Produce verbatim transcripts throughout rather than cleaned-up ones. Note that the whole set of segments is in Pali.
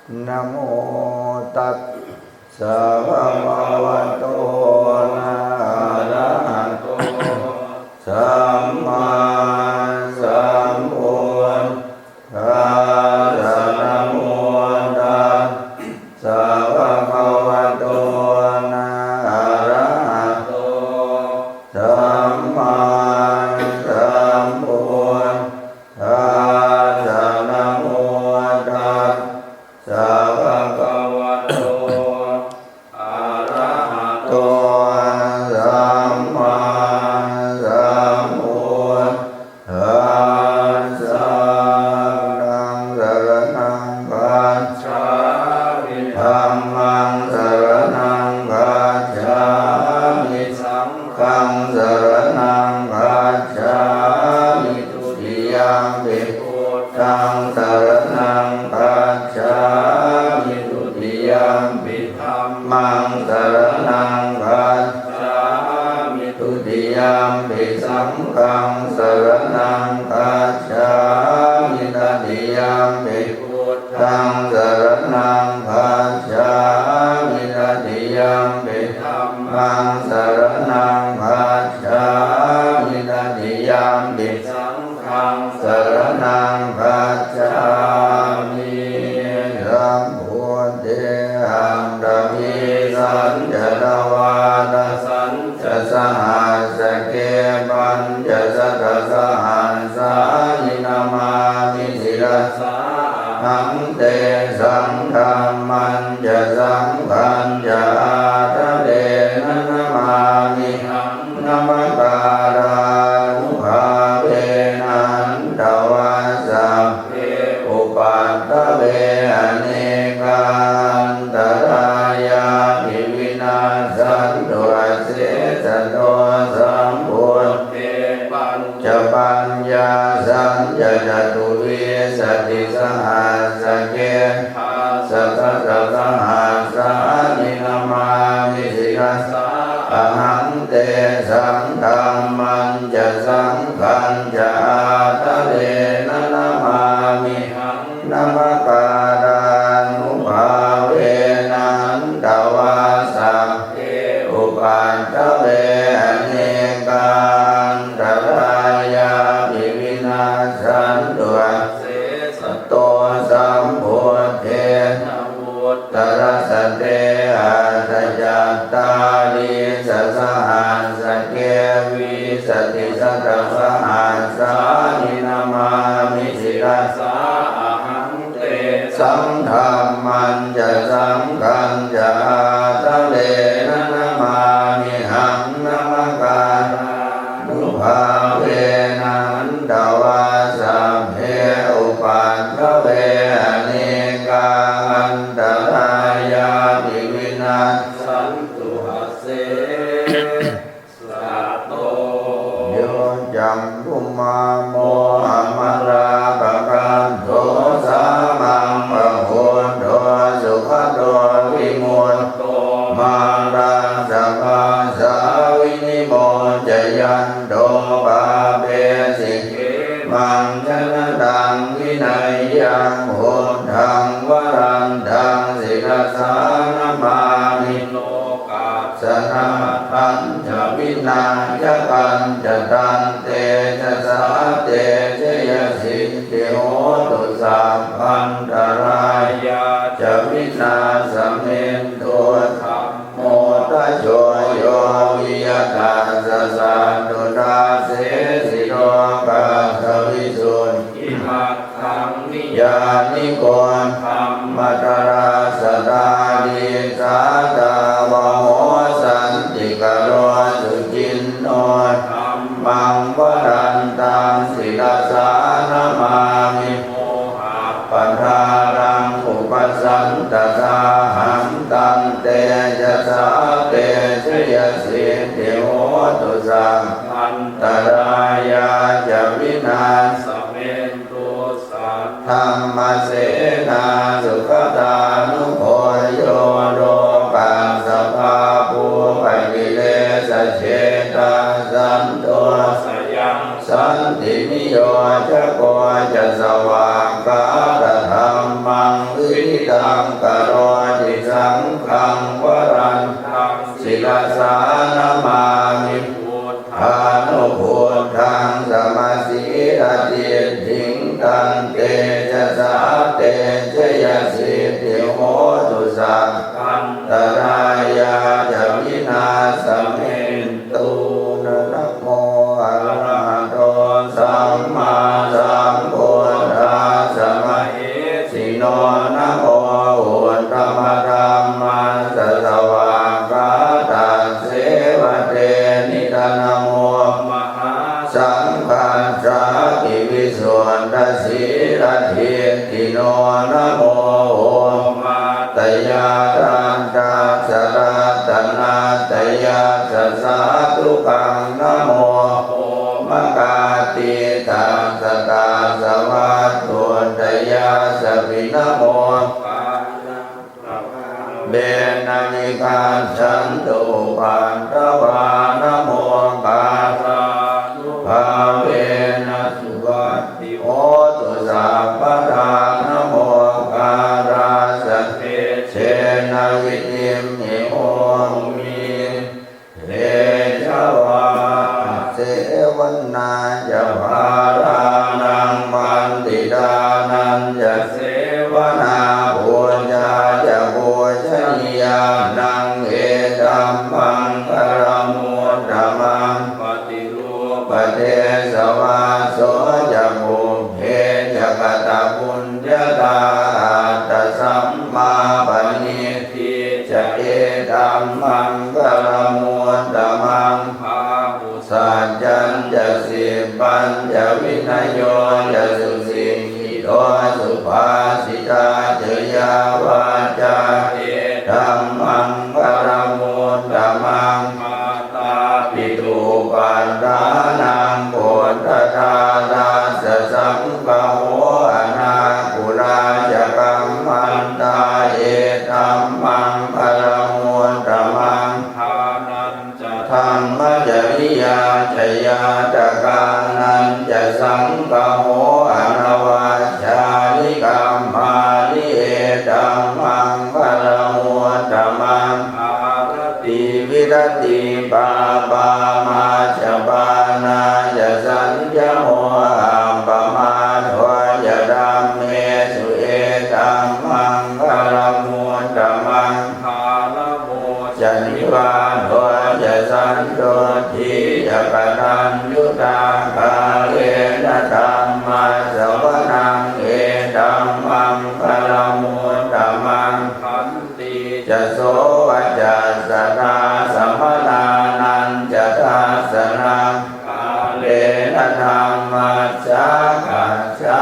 Namo tassa bhagavato arahato sammāsambuddhassa. Namo tassa bhagavato arahato sammāsambuddhassa. Namo tassa bhagavato arahato sammāsambuddhassa. Buddhaṃ saraṇaṃ gacchāmi. Dhammaṃ saraṇaṃ gacchāmi. Saṅghaṃ saraṇaṃ gacchāmi. Dutiyampi buddhaṃ saraṇaṃ gacchāmi. Dutiyampi dhammaṃ saraṇaṃ gacchāmi. Dutiyampi saṅghaṃ saraṇaṃ gacchāmi. Tatiyampi buddhaṃ saraṇaṃ gacchāmi. Tatiyampi dhammaṃ saraṇaṃ gacchāmi. Tatiyampi saṅghaṃ saraṇaṃ gacchāmi. Sambuddhe aṭṭhavīsañca dvādasañca sahassake pañcasatasahassāni namāmi sirasā ahaṃ. Tesaṃ dhammañca saṅghañca ādarena namāmihaṃ. Namakārānubhāvena hantvā sabbe upaddave anekā antarāyāpi vinassantu asesato. Sambuddhe pañcapaññāsañca catuvīsatisahassake dasasatasahassāni namāmi sirasā ahaṃ. Tesaṃ dhammañca saṅghañca ādarena namāmihaṃ. Namakārānubhāvena hantvā sabbe upaddave anekā antarāyāpi vinassantu asesato. Sambuddhe navuttarasate aṭṭhacattāḷīsasahassake vīsatisatasahassāni namāmi sirasā ahaṃ. Tesaṃ dhammañca saṅghañca ādarena namāmihaṃ. Namakārānubhāvena hantvā sabbe upaddave anekā antarāyāpi vinassantu asesato. Yo candimā mohamalāpakaddho sāmaṃvahuddho sugato vimutto mārassa pāsā vinimocayanto pāpesi khemaṃ janataṃ vineyyaṃ buddhaṃ varantaṃ sirasā namāmi. Lokassa nāthañca vināyakañca tantejasā te jayasiddhi hotu sabbantarāyā ca vināsamentu. Dhammo dhajo yo viya tassa satthu dassesi lokassa visuddhimaggaṃ niyyāniko dhammadharassa dhārī sātāvaho santikaro suciṇṇo dhammaṃ varantaṃ sirasā namāmi. Mohappadālaṃ upasantadāhaṃ tantejasā te jayasiddhi hotu sabbantarāyā ca vināsamentu. Saddhammasenā sugatānugo yo lokassa pāpūpakilesajetā santo sayaṃ santiniyojako ca svākkhātadhammaṃ vi Suvividhaṃ karoti saṅghaṃ varantaṃ sirasā namāmi buddhānubuddhaṃ samasīladiṭṭhiṃ tantejasā te jayasiddhi hotu sakkantarāyā ca vināsamentu. Namo arahato sammāsambuddhassa mahesino. Namo uttamadhammassa svākkhātasseva tenidha. Namo mahāsaṅghassāpi visuddhasīladiṭṭhino. Namo omātyāraddhassa ratanattayassa sādhukaṃ. Namo omakātītassa tassa vatthuttayassapi. Namo kārappabhāvena vigacchantu upaddavā. Namo kārānubhāvena suvatthi hotu sabbadā. Namo kārassa tejena vidhimhi homi tejavā. Asevanā ca bālānaṃ paṇḍitānañca sevanā, pūjā ca pūjanīyānaṃ etammaṅgalamuttamaṃ. Paṭirūpadesavāso ca pubbe ca katapuññatā, attasammāpaṇidhi ca etammaṅgalamuttamaṃ. Bāhusaccañca sippañca vinayo ca susikkhito, subhāsitā ca yā vācā etammaṅgalamuttamaṃ. Mātāpituupaṭṭhānaṃ puttadārassa saṅgaho, anākulā ca kammantā etammaṅgalamuttamaṃ. Dānañca dhammacariyā ca ñātakānañca saṅgaho, anavajjāni kammāni etammaṅgalamuttamaṃ. Āratī viratī pāpā majjapānā ca saññamo, appamādo ca dhammesu etammaṅgalamuttamaṃ. Gāravo ca nivādo ca santuṭṭhī ca kataññutā, kālena dhammassavanaṃ etammaṅgalamuttamaṃ. Khantī ca sovacassatā samaṇānañca dassanaṃ, kālena dhammasākacchā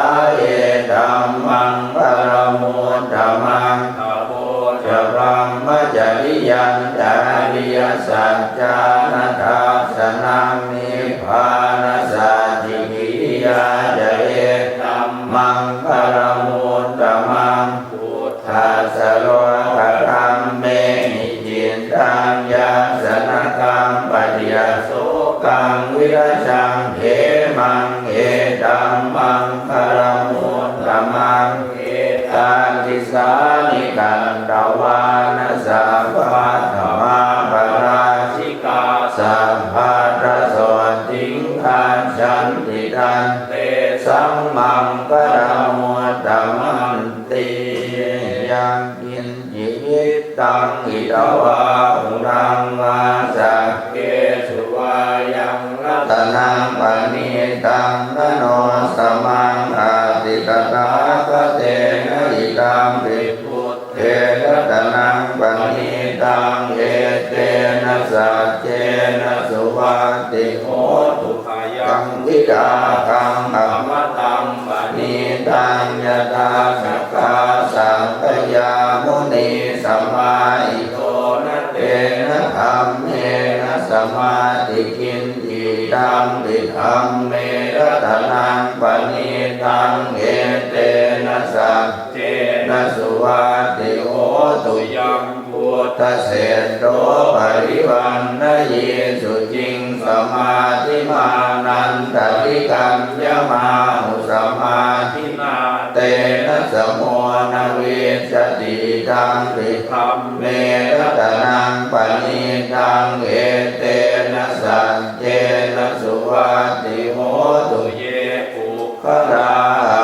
etammaṅgalamuttamaṃ. Tapo ca brahmacariyañca ariyasaccāna dassanaṃ, nibbānasacchikiriyā ca etammaṅgalamuttamaṃ. Phuṭṭhassa lokadhammehi cittaṃ yassa na kampati, asokaṃ virajaṃ khemaṃ etammaṅgalamuttamaṃ. Etādisāni katvāna sabbatthamaparājitā, sabbattha sotthiṃ gacchanti, tantesaṃ maṅgalamuttamanti. Yaṅkiñci vittaṃ idha vā huraṃ vā, saggesu vā yaṃ ratanaṃ paṇītaṃ, na no samaṃ atthi tathāgatena, idampi buddhe ratanaṃ paṇītaṃ, etena saccena suvatthi hotu. Khayaṃ vidaggaṃ amataṃ paṇītaṃ, yadajjhagā sakyamunī samāhito, na tena dhammena samatthi kiñci, idampi dhamme ratanaṃ paṇītaṃ, etena saccena suvatthi hotu. Yaṃ buddhaseṭṭho parivaṇṇayī suciṃ, samādhimānantarikaññamāhu, samādhinā tena samo na vijja Idampi dhamme ratanaṃ paṇītaṃ, etena saccena suvatthi hotu. Ye puggalā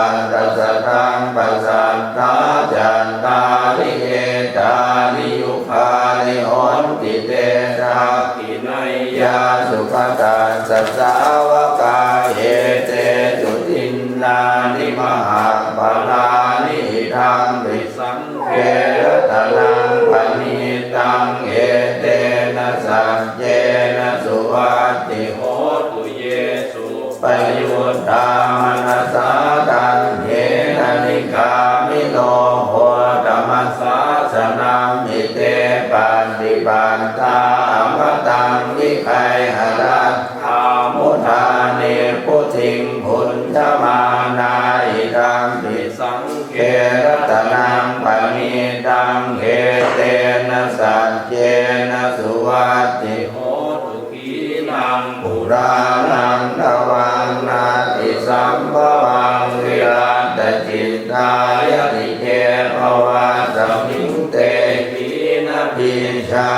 aṭṭha sataṃ pasatthā, cattāri etāni yugāni honti, te dakkhiṇeyyā sugatassa sāvakā, etesu dinnāni mahapphalāni. Idampi saṅghe ratanaṃ paṇītaṃ, etena saccena suvatthi hotu. Ye suppayuttā manasā daḷhena, nikkāmino gotamasāsanamhi, te pattipattā amataṃ vigayha, laddhā mudhā nibbutiṃ bhuñjamānā. Idampi saṅghe ratanaṃ paṇītaṃ, etena saccena suvatthi hotu. Khīṇaṃ purāṇaṃ navaṃ natthi sambhavaṃ, virattacittāyatike bhavasmiṃ, te khīṇabījā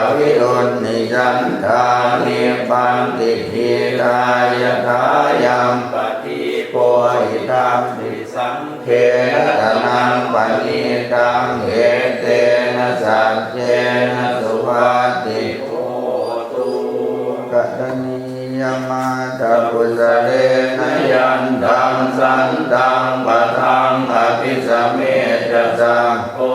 aviruḷhichandā, nibbanti dhīrā yathāyampadīpo. Idampi saṅghe ratanaṃ paṇītaṃ, etena saccena suvatthi hotu. Karaṇīyamatthakusalena, yan taṃ santaṃ padaṃ abhisamecca, sakko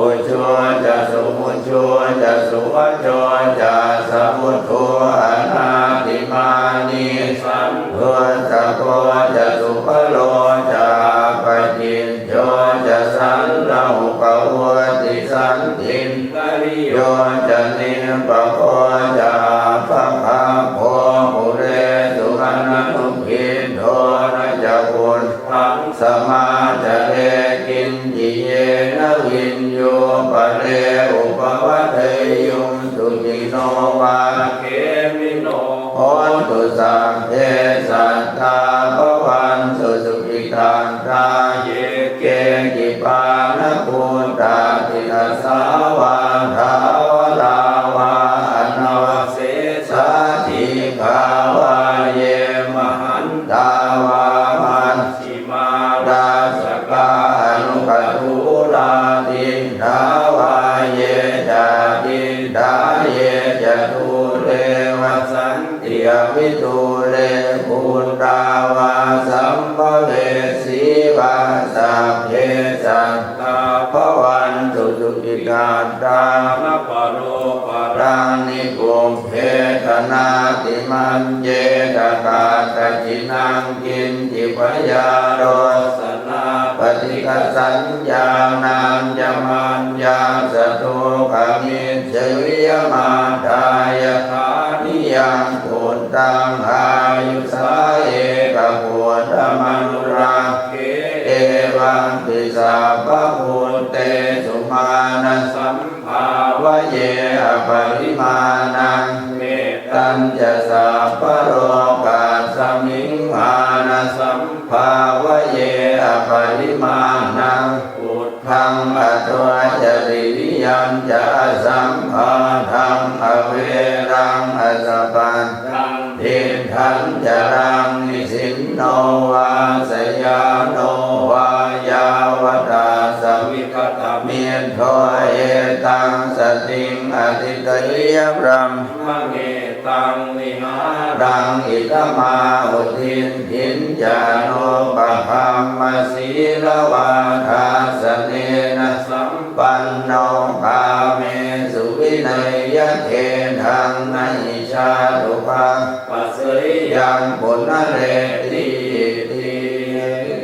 ujū ca suhujū ca, suvaco cassa mudu anatimānī, santussako ca subharo ca, appakicco ca sallahukavutti, santindriyo ca nipako ca, appagabbho kulesu ananugiddho. Na ca khuddaṃ samācare kiñci, yena viññū pare upavadeyyuṃ. Sukhino vā khemino hontu, sabbe sattā bhavantu sukhitattā. Ye keci pāṇabhūtatthi, tasā vā thāvarā vā anavasesā, dīghā vā ye mahantā vā, majjhimā rassakā aṇukathūlā, diṭṭhā vā ye ca adiṭṭhā, ye ca dūre vasanti avidūre, bhūtā vā sambhavesī vā, sabbe sattā bhavantu sukhitattā. Na paro paraṃ nikubbetha, nātimaññetha katthaci naṃ kiñci, byārosanā paṭighasaññā, nāññamaññassa dukkhamiccheyya. Mātā yathā niyaṃ puttaṃ, āyusā ekaputtamanurakkhe, evampi sabbabhūtesu, mānasam bhāvaye aparimāṇaṃ. Mettañca sabbalokasmiṃ, mānasam bhāvaye aparimāṇaṃ, uddhaṃ adho ca tiriyañca, asambādhaṃ averaṃ asapattaṃ. Tiṭṭhaṃ caraṃ nisinno vā, sayāno vā yāvatassa vigatamiddho, etaṃ satiṃ adhiṭṭheyya, brahmametaṃ vihāraṃ idhamāhu. Diṭṭhiñca anupagamma sīlavā dassanena sampanno, kāmesu vineyya gedhaṃ, na hi jātu gabbhaseyyaṃ punaretīti.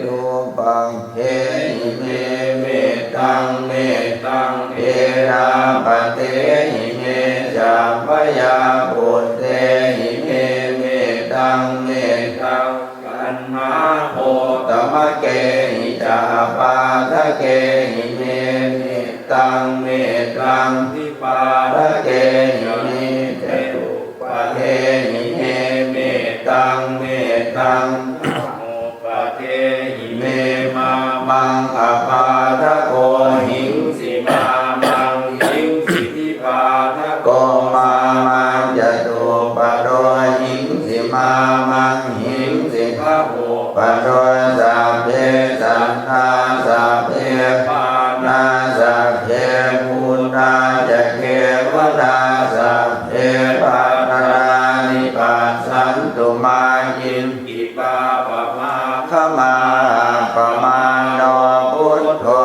Virūpakkhehi me mettaṃ, mettaṃ erāpathehi me, cha abyāputtehi me mettaṃ, mettaṃ kaṇhāgotamakehi ca apādakehi me mettaṃ, mettaṃ dipādakehi me ca upapādehi me mettaṃ, mettaṃ anupapadehi me, mā maṃ apādako, hiṃ Sabbe bhūtā ca kevalā, sabbe bhadrāni passantu mā kiñci pāpamāgamā. Appamāṇo buddho,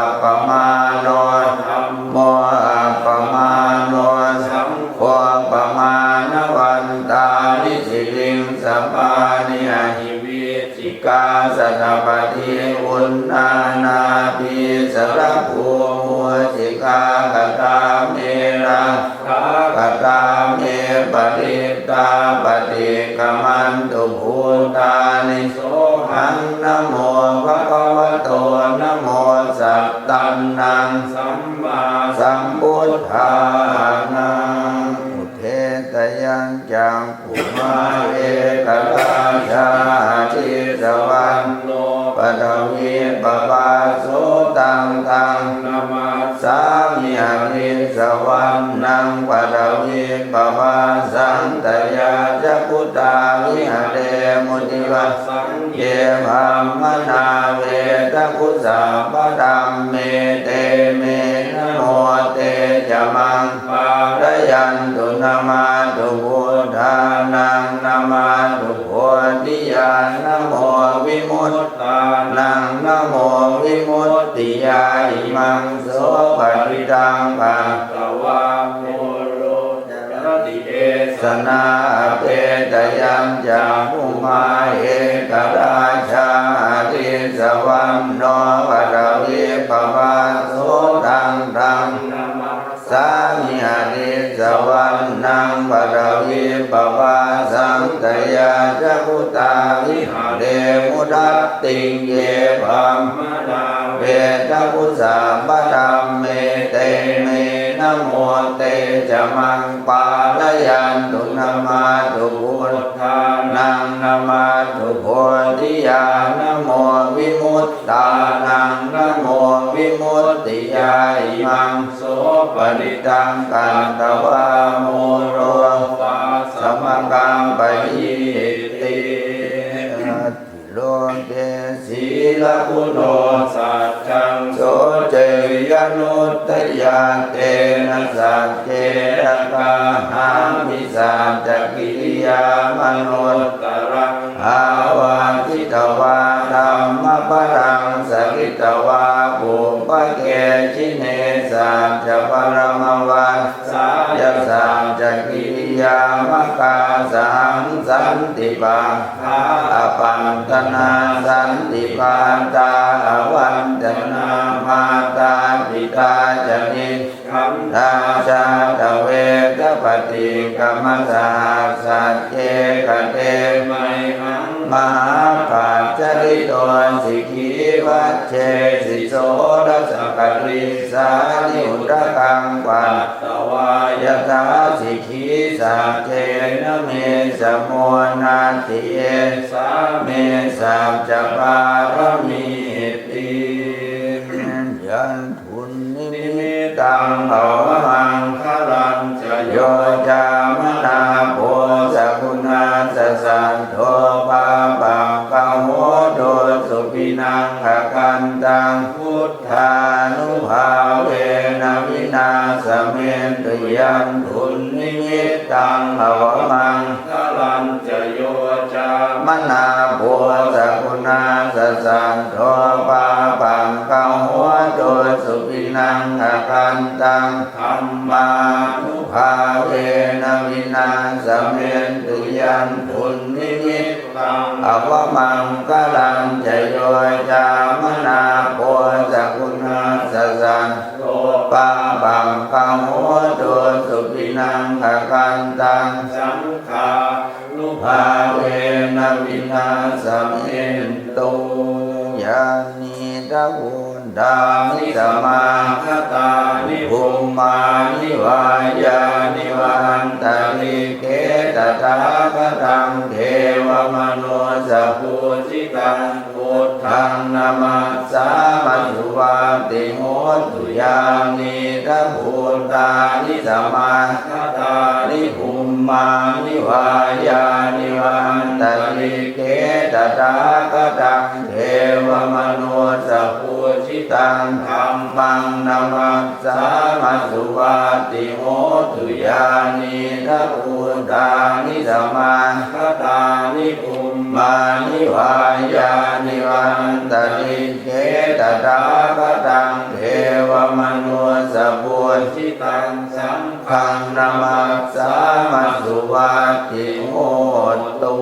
appamāṇo dhammo, appamāṇo saṅgho, pamāṇavantāni siriṃsapāni ahi vicchikā satapadī uṇṇānābhī sarabū mūsikā. Katā me rakkhā, katā me parittā, paṭikkamantu bhūtāni. Sohaṃ namo bhagavato, namo sattannaṃ sammāsambuddhānaṃ. Udetayañcak khumā ekarājā harissavaṇṇo paṭhavippabhāso, taṃ taṃ namassāmi harissavaṇṇaṃ paṭhavippabhāsaṃ. Tayajja guttā viharemu divasaṃ ye brāhmaṇā vedagu sabbadhamme, te me namo te ca maṃ pālayantu. Namatthu buddhānaṃ, namatthu bodhiyā, namo vimuttānaṃ, namo vimuttiyā. Imaṃ so parittaṃ katvā moro carati esanā. Apetayañcak khumā ekarājā harissavaṇṇo paṭhavippabhāso, taṃ taṃ namassāmi harissavaṇṇaṃ paṭhavippabhāsaṃ. Tayajja guttā viharemu rattiṃ ye brāhmaṇā vedagu sabbadhamme, te me namo te ca maṃ pālayantu. Namatthu buddhānaṃ, namatthu bodhiyā, namo vimuttānaṃ, namo vimuttiyā. Imaṃ so parittaṃ katvā moro vāsamakappayīti. Loke sīlaguṇo saccaṃ soceyyanuddayā, tena saccena kāhāmi saccakiriyamanuttaraṃ. Āvajjitvā dhammabalaṃ saritvā pubbake jine, saccabalamavassāya saccakiriyamakāsahaṃ. Santi pakkhā apattanā, santi pādā avañcanā, mātā pitā ca nikkantā, jātaveda paṭikkama. Saha sacce kate mayhaṃ mahākāruṇiko sikhī, vajjesi soḷasa karīsāni, udakaṃ patvā yathā sikhī. Saccena me samo natthi, esā me saccapāramīti. Yan dunnimittaṃ avamaṅgalañca, yo cāmanāpo sakuṇassa saddo, pāpaggaho dussupinaṃ akantaṃ, buddhānubhāvena vināsamentu. Yan dunnimittaṃ avamaṅgalañca, yo cāmanāpo sakuṇassa saddo, pāpaggaho dussupinaṃ akantaṃ, dhammānubhāvena vināsamentu. Yan dunnimittaṃ avamaṅgalañca, yo cāmanāpo sakuṇassa saddo, pāpaggaho dussupinaṃ akantaṃ, saṅghānubhāvena vināsamentu. Yānīdha bhūtāni samāgatāni, bhummāni vā yāni va antalikkhe, tathāgataṃ devamanussapūjitaṃ, buddhaṃ namassāma suvatthi hotu. Yānīdha bhūtāni samāgatāni, bhummāni vā yāni va antalikkhe, tathāgataṃ devamanussapūjitaṃ, taṃ dhammaṃ namassāma suvatthi hotu. Yānīdha bhūtāni samāgatāni bhummāni vā yāni va antalikkhe tathāgataṃ devamanussapūjitaṃ saṅghaṃ namassāma suvatthi hotu.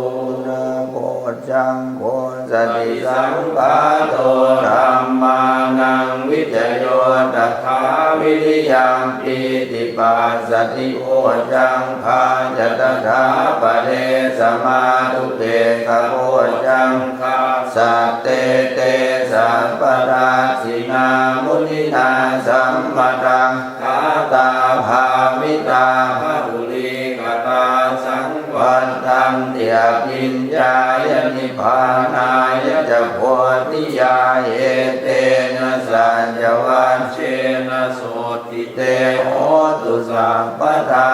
Nābojjhaṅgo satisaṅkhāto dhammānaṃ vicayo tathā viriyampīti passaddhi bojjhaṅgā ca tathāpare samādhupekkhabojjhaṅgā sattete sabbadassinā muninā sammadakkhātā bhāvitā bahulīkatā saṃvattanti abhiññāya nibbānāya ca bodhiyā. Etena saccavajjena sotthi te hotu sabbadā.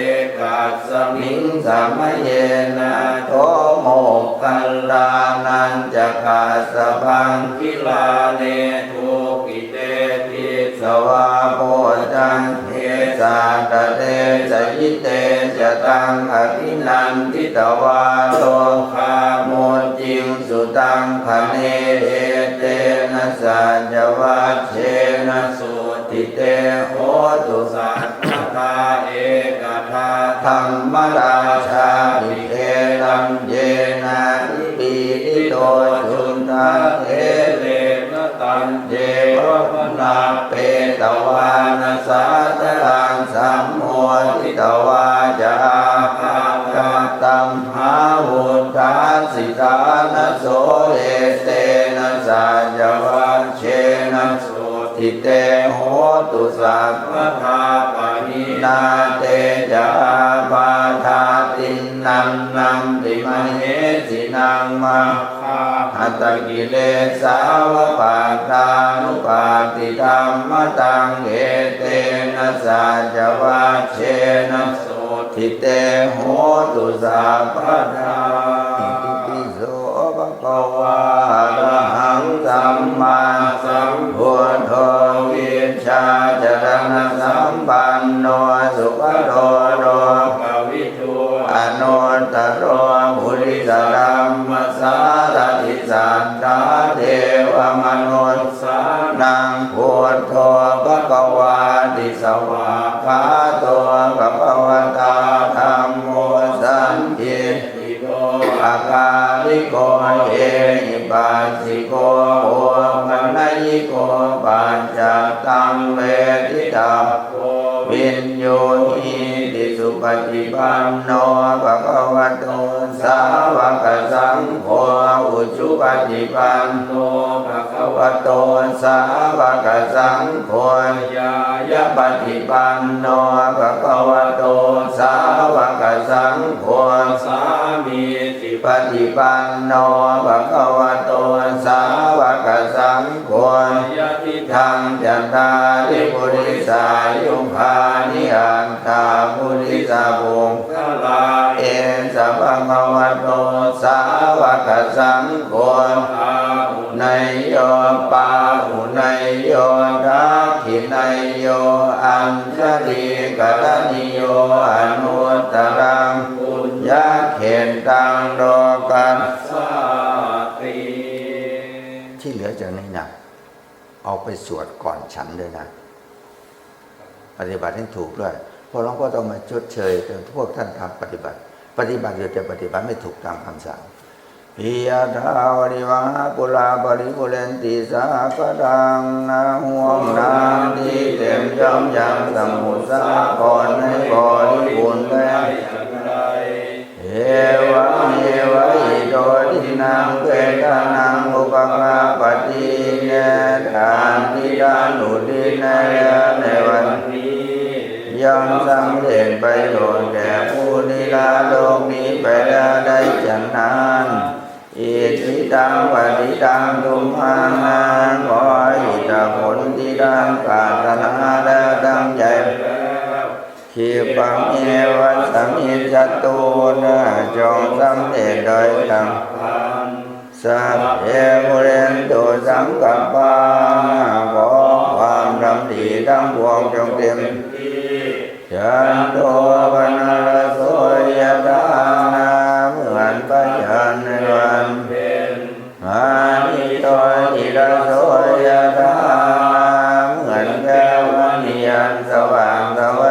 Ekasmiṃ samaye nātho moggallānañca kassapaṃ gilāne dukkhite disvā bojjhaṅge satta desayi. Te ca taṃ abhinanditvā rogā mucciṃsu taṅkhaṇe. Etena saccavajjena sotthi te hotu sabbadā. Ekadā dhammarājāpi gelaññenābhipīḷito cundattherena taññeva bhaṇāpetvāna sādaraṃ sammoditvā ca ābādhā tam hā vuṭṭhāsi ṭhānaso. Etena saccavajjena sotthi te hotu sabbadā. Pahīnā te ca ābādhā tiṇṇannampi mahesinaṃ maggāhatakilesāva pattānuppattidhammataṃ. Etena saccavajjena sotthi te hotu sabbadā. Itipi so bhagavā arahaṃ sammāsambuddho vijjācaraṇasampanno sugato lokavidū anuttaro purisadammasārathi satthā devamanus sānaṃ buddho bhagavāti. Svākkhāto bhagavatā dhammo sandiṭṭhiko akāliko ehipassiko opanayiko paccattaṃ veditabbo viññūhīti. Supaṭipanno bhagavato sāvakasaṅgho, ujupaṭipanno bhagavato sāvakasaṅgho, ñāyapaṭipanno bhagavato sāvakasaṅgho, sāmīcipaṭipanno bhagavato sāvakasaṅgho, yadidaṃ cattāri purisayugāni aṭṭha purisapuggalā, esa bhagavato sāvakasaṅgho, āhuneyyo pāhuneyyo dakkhiṇeyyo añjalikaraṇīyo anuttaraṃ puññakkhettaṃ lokassāti. ที่เหลือจากนี้นะ เอาไปสวดก่อนฉันด้วยนะ ปฏิบัติให้ถูกด้วย เพราะหลวงพ่อต้องมาชดเชย พวกท่านทำปฏิบัติ ปฏิบัติอยู่แต่ปฏิบัติไม่ถูกตามคำสั่ง Yathā vārivahā pūrā paripūrenti sāgaraṃ, น้ำท่วม น้ำที่เต็มย่อมยังสมุทรสาครให้บริบูรณ์ได้อย่างไร Evameva ito dinnaṃ petānaṃ upakappati. ทานที่ท่านอุทิศให้แล้วในวันนี้ ย่อมสำเร็จประโยชน์แก่ผู้ที่ละโลกนี้ไปแล้วได้ฉันนั้น Icchitaṃ patthitaṃ tumhaṃ ขออิทธิผลที่ท่านปรารถนาและตั้งใจไว้แล้ว Khippameva samijjhatu จงสำเร็จโดยฉับพลัน Sabbe pūrentu saṅkappā, ขอความดำริทั้งปวงจงเต็มที่ Cando paṇṇaraso yathā, เหมือนพระจันทร์ในวันเพ็ญ Mahā jotiraso yathā, เหมือนแก้วมณีอันสว่างไสว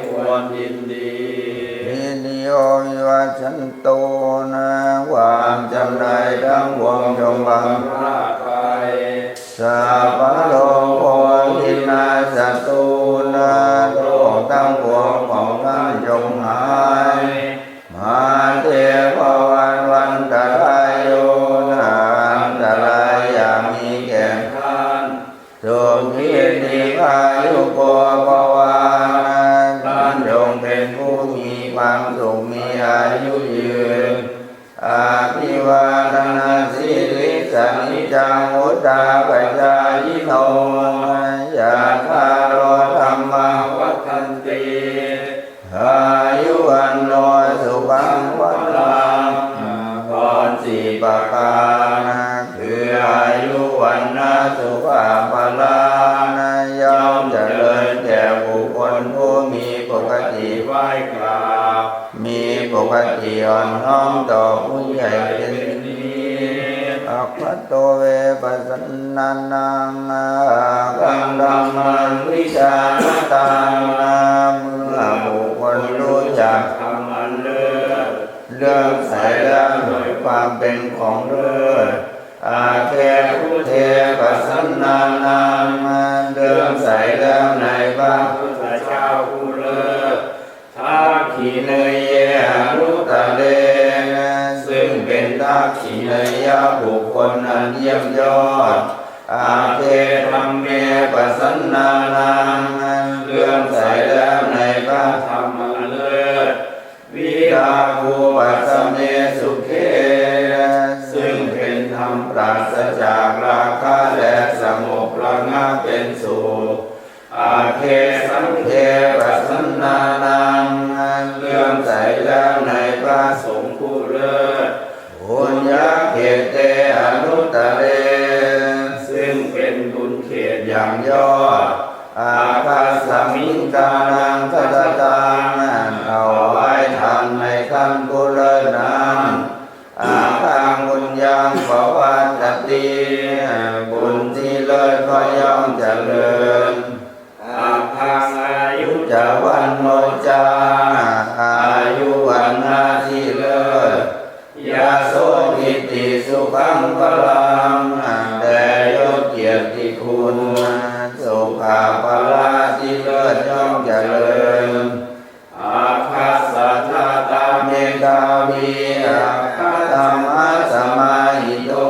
ควรยินดี Viriyo vivacchan- to ความชำนาญทั้งปวงจงบัง Sabbarogo vinassatu โรคทั้งปวงของท่านจงหาย Mā te bhavatvantarāyo อันตรายอย่ามีแก่ท่าน Sukhī dīghāyuko bhava ท่านจงเป็นผู้มีความสุขมีอายุยืน Abhivādanasīlissa niccaṃ vuḍḍhāpacāyino cattāro dhammā vaḍḍhanti āyu vaṇṇo sukhaṃ balaṃ พรสี่ประการ คืออายุ วรรณะ สุขะ พละ ย่อมเจริญแก่บุคคลผู้มีปกติไหว้กราบ มีปกติอ่อนน้อมต่อผู้ใหญ่เป็นนิมิต Aggato ve pasannānaṃ āgaṅkhaṃ dhammaṃ vijānatāṃ เมื่อบุคคลรู้จักธรรมอันเลิศ เลื่อมใสแล้วโดยความเป็นของเลิศ Agge buddhe pasannānaṃ เลื่อมใสแล้วในพระพุทธเจ้าผู้เลิศ Dakkhiṇeyye anuttare ซึ่งเป็น Dakkhiṇeyya บุคคลอันเยี่ยมยอด Agge dhamme pasannānaṃ เลื่อมใสแล้วในพระธรรมอันเลิศ Virāgūpasame sukhe ซึ่งเป็นธรรมปราศจากราคะและสงบระงับเป็นสุข Agge saṅghe pasannānaṃ เลื่อมใสแล้วในพระสงฆ์ผู้เลิศ Puññakkhette anuttare ซึ่งเป็นบุญเขตอย่างยอด Ākāsamiṃ ṭhānaṃ dānaṃ เอาไว้ทานในท่านผู้เลิศนั้น Aggaṃ puññaṃ pavaḍḍhati บุญที่เลิศก็ย่อมเจริญ Aggaṃ āyu ca vaṇṇo ca อายุ วรรณะ ที่เลิศ Yaso kitti sukhaṃ balaṃ แต่ยศเกียรติคุณ สุขะ พละ ที่เลิศย่อมเจริญ Aggaṃ sādhā medhāvī aggadhammasamāhito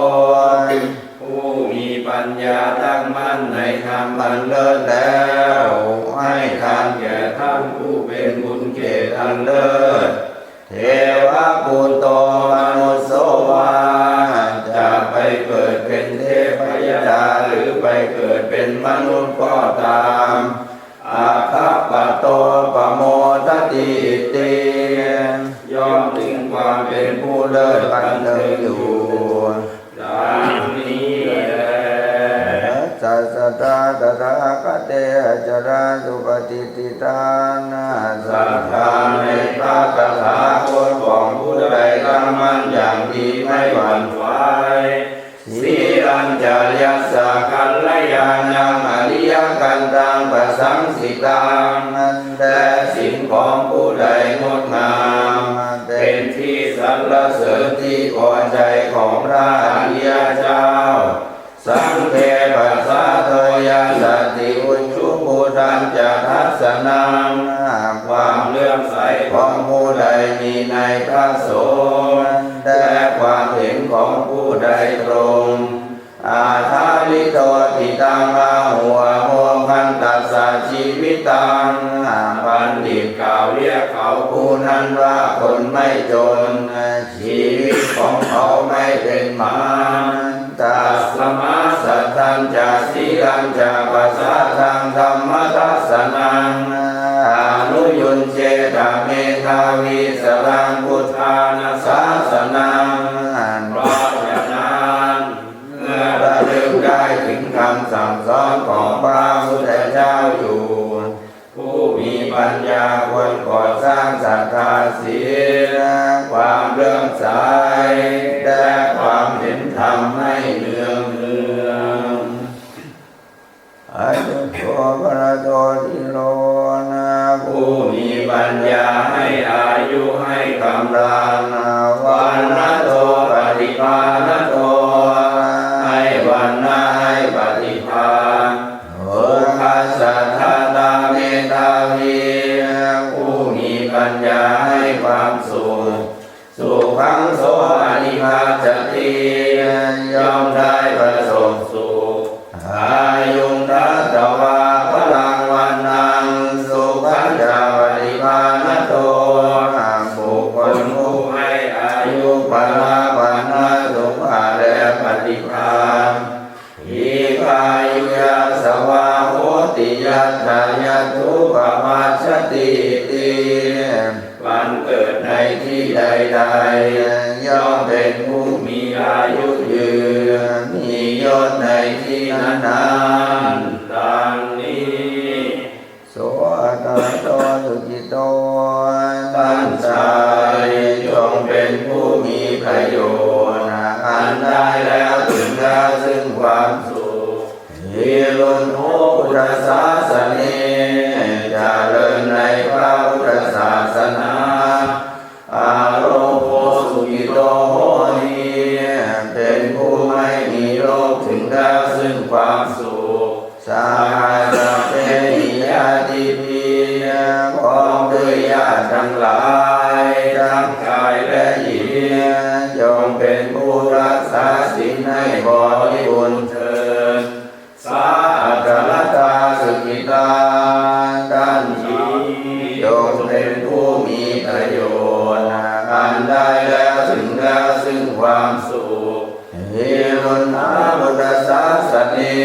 ผู้มีปัญญาตั้งมั่นในธรรมอันเลิศแล้ว ให้ทานแก่ท่านผู้เป็นบุญเขตอันเลิศ Devabhūto manusso vā จะไปเกิดเป็นเทพยดาหรือไปเกิดเป็นมนุษย์ก็ตาม Aggappatto pamodati iti ย่อมถึงความเป็นผู้เลิศบันเทิงอยู่ ดังนี้แล Yassa saddhā tathāgate acarā suppatiṭṭhitā ศรัทธาในพระตถาคตของผู้ใดตั้งมั่นอย่างดีไม่หวั่นไหว Sīlañca yassa kalyāṇaṃ ariyakantaṃ pasaṃsitaṃ และศีลของผู้ใดงดงาม เป็นที่สรรเสริญที่พอใจของพระอริยเจ้า Saṅghe pasādo yassatthi ujuguddhañca dassanaṃ ความเลื่อมใสของผู้ใดมีในพระสงฆ์ และความเห็นของผู้ใดตรง Ādhārito cittaṃ āhu abbhokantassa jīvitaṃ บัณฑิตกล่าวเรียกเขาผู้นั้นว่าคนไม่จน ชีวิตของเขาไม่เป็นหมัน Tasmā saddhañca sīlañca pasādaṃ dhammadassanaṃ anuyuñjetha medhāvī saraṃ buddhāna sāsanaṃ เพราะฉะนั้น เจ้าอยู่ ผู้มีปัญญาควรก่อสร้างศรัทธาศีล ความเลื่อมใส และความเห็นธรรมให้เนืองเนือง Āyudo balato dhīro นะ ผู้มีปัญญาให้อายุให้กำลัง นะ vaṇṇato paṭibhāṇato ให้วรรณะให้ปฏิภาณ sukhassa dātā medhāvī ผู้มีปัญญาให้ความสุข sukhaṃ so adhigacchati ย่อมได้ประสบสุข āyuṃ datvā balaṃ vaṇṇaṃ sukhañca paṭibhāṇato บุคคลผู้ให้อายุ พละ วรรณะ สุขะ และปฏิภาณ dīghāyu yasavā hoti yattha yatthūpapajjatīti บังเกิดในที่ใดๆ ย่อมเป็นผู้มีอายุยืน มียศในที่นั้นๆ ดังนี้ So atthaladdho sukhito ท่านชายจงเป็นผู้มีประโยชน์ อันได้แล้วถึงแล้วซึ่งความสุข viruḷho buddhasāsane เจริญในพระพุทธศาสนา arogho sukhito hoti เป็นผู้ไม่มีโรคถึงแล้วซึ่งความสุข saha sabbehi ñātibhi พร้อมด้วยญาติทั้งหลาย ทั้งชายและหญิง จงเป็นผู้รักษาศีลให้บริบูรณ์เถิด Sā atthaladdhā sukhitā ท่านหญิงจงเป็นผู้มีประโยชน์ อันได้แล้วถึงแล้วซึ่งความสุข viruḷhā buddhasāsane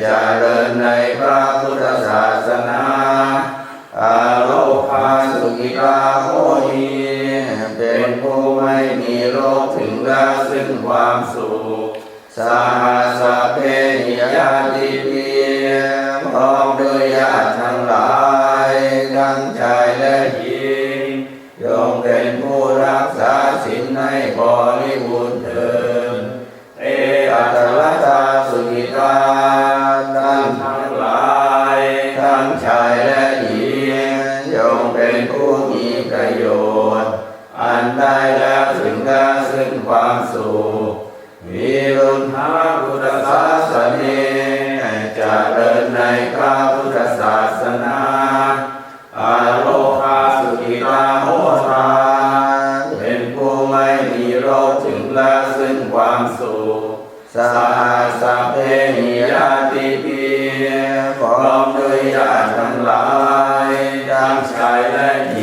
เจริญในพระพุทธศาสนา arogā sukhitā hoti เป็นผู้ไม่มีโรคถึงแล้วซึ่งความสุข saha sabbehi ñātibhi พร้อมด้วยญาติทั้งหลาย ทั้งชายและหญิง จงเป็นผู้รักษาศีลให้บริบูรณ์เถิด te atthaladdhā sukhitā ท่านทั้งหลาย ทั้งชายและหญิง จงเป็นผู้มีประโยชน์ อันได้แล้วถึงแล้วซึ่งความสุข viruḷhā buddhasāsane เจริญในพระพุทธศาสนา arogā sukhitā hotha เป็นผู้ไม่มีโรคถึงแล้วซึ่งความสุข saha sabbehi ñātibhi พร้อมด้วยญาติทั้งหลาย ทั้งชายและหญิง